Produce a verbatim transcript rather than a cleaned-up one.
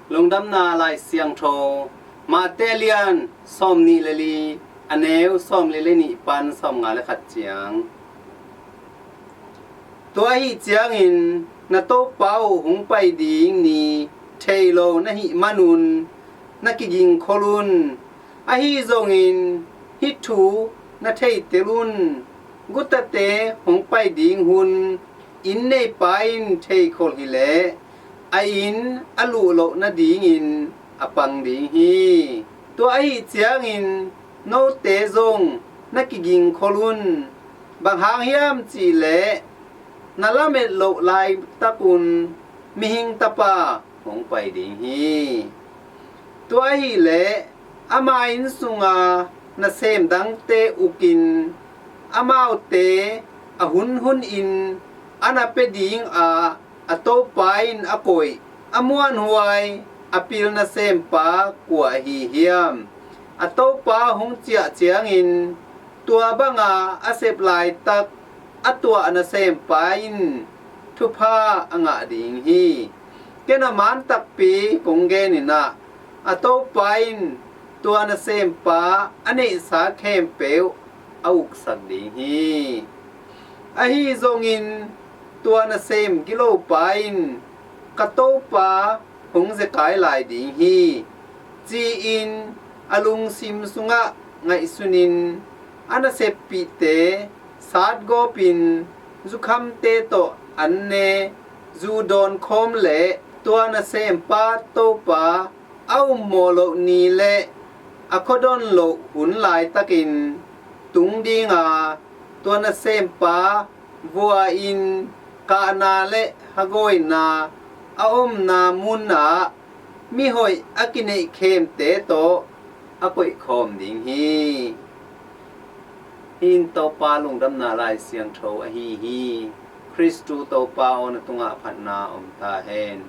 Lungdamna Lai Siangtho, Mate lian sawmnih le li, a neu sawmli le nih pan sawmnga le khat ciang. Tua ahi ciangin na Topa uh hong pai ding ni thei lo na hih manun na kigingkhol un. Ahi zongin hih thu na theitel un. Gutate hong pai ding hun inn neipa in theikhol hileh a inn a luh loh nadingin a pang ding hi. Tua ahi ciangin note zong na kigingkhol un. Bang hang hiam cihleh na lamet loh laitakun Mihing Tapa hong pai ding hi. Tua ahileh ama inn sunga nasem dangte ukin amaute a hunhunin a na pia dingah a Topa in a koih, a muanhuai, a pil nasempa kua ahi hiam? A Topa hong ciah ciangin tua banga a sep laitak a tuah nasempa in thupha a ngah ding hi. Ken a man takpi kong genin ah, a Topa in tua nasempa a neihsa khempeuh a uksak ding hi. Ahi zongin tua nasem gilopa in, "Ka Topa hong zekai lai ding hi," ci-in a lungsim sungah ngaihsunin a naseppihte satgawpin zukhamte tawh an ne, zu dawnkhawm leh tua nasempa Topa a ummawh loh ni le a khuadon loh hun laitakin tung dinga, tua nasempa vua-in kahna le hagawina a omna munah mihoih a kineihkhemte tawh a koihkhawm ding hi. Hih in Topa Lungdamna Lai Siangtho ahi hi. Khristu Topa aw, na tungah phatna om ta hen.